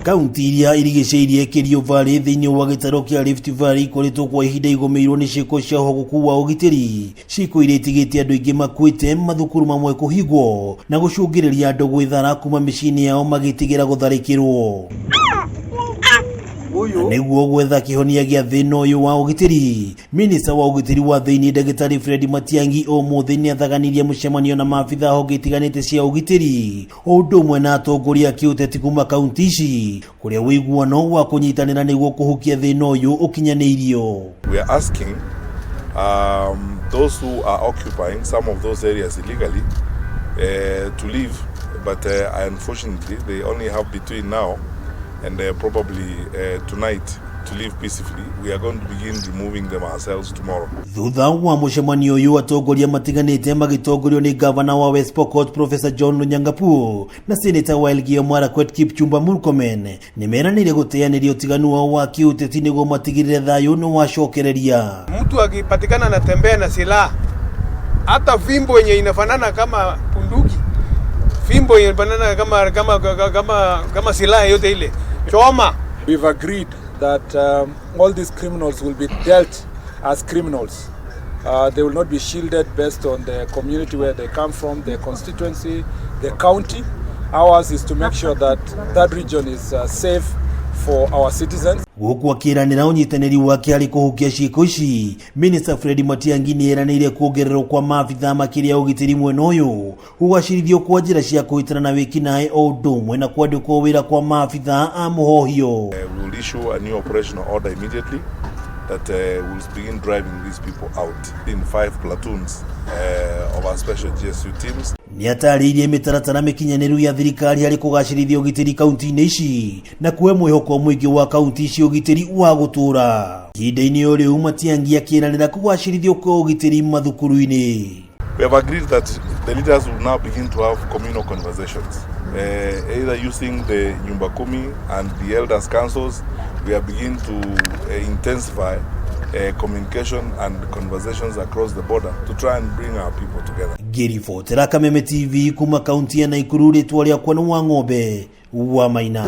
Kaunti iria irigicĩirie Kerio Valley thĩinĩ wa gĩtarũ kĩa Rift Valley ikoretwo kwa ihinda igũmĩirwo nĩ ciĩko cia ũhogoku wa ũgitĩri, ciĩko iria itigĩte andũ aingĩ makuĩte, mathukuru mamwe kũhingwo na gũcũngĩrĩria andũ gwĩthara kuma mĩciĩ-inĩ yao magĩtigĩra gũtharĩkĩrwo. Na nĩguo gwetha kĩhonia gĩa thĩna ũyũ wa ũgitĩri, minista wa ũgitĩri wa thĩinĩ ndagĩtarĩ Fred Matiang'i ũmũthĩ nĩathaganirie mũcemanio na maabitha honge itiganĩte cia ũgitĩri o ũndũ ũmwe na atongoria a kĩũteti kuma kaunti ici kũrĩa ũiguano wa kũnyitanĩra nĩguo kũhukia thĩna ũyũ ũkinyanĩirio. We are asking those who are occupying some of those areas illegally to leave, but unfortunately they only have between now and probably tonight to leave peacefully. We are going to begin removing them ourselves tomorrow. Thutha wa mũcemanio ũyũ, atongoria matiganĩte magĩtongorio nĩ gavana wa West Pokot Professor John Lonyangapuo na seneta wa Elgeyo Marakwet Kipchumba Murkomen nĩ meranĩire gũteanĩria ũtiganu wao wa kĩũteti nĩguo matigĩrĩre thayũ nĩ wacokereria. Mtu akipatikana anatembea na silaha, hata fimbo yenye inafanana kama bunduki, fimbo yenye inafanana kama silaha yote ile, choma. We've agreed that all these criminals will be dealt as criminals. They will not be shielded based on the community where they come from, their constituency, the county. Ours is to make sure that that region is safe for our citizens. Gũkũ akĩranĩra ũnyitanĩri wake harĩ kũhukia ciĩko ici, Minister Fred Matiang'i nĩ eranĩire kuongererwo kwa maabitha makĩria ũgitĩri mwena ũyũ, kũgacĩrithio kwa njĩra cia kũhĩtana na wĩkinaĩ o ũndũ ũmwe na kwandĩkwo wĩra kwa maabitha a mũhohio. We will issue a new operational order immediately that will begin driving these people out in five platoons of our special GSU teams. Nĩ atarĩirie mĩtaratara mĩkinyanĩru ya thirikari harĩ kũgacĩrithia ũgitĩri kaunti-inĩ ici na kuhe mwĩhoko mũingĩ wa kaunti ici ũgitĩri wa gũtũũra. Ihinda-inĩ o rĩu, Matiang'i akĩranĩra kũgacĩrithio kwa ũgitĩri mathukuru-inĩ. We have agreed that the leaders will now begin to have communal conversations, either using the Nyumba Kumi and the elders councils. We are beginning to intensify communication and conversations across the border to try and bring our people together. Ngĩribotera Kameme TV kuma kaunti ya Naikuru, rĩtwa rĩakwa nĩ Wang'ombe wa Maina.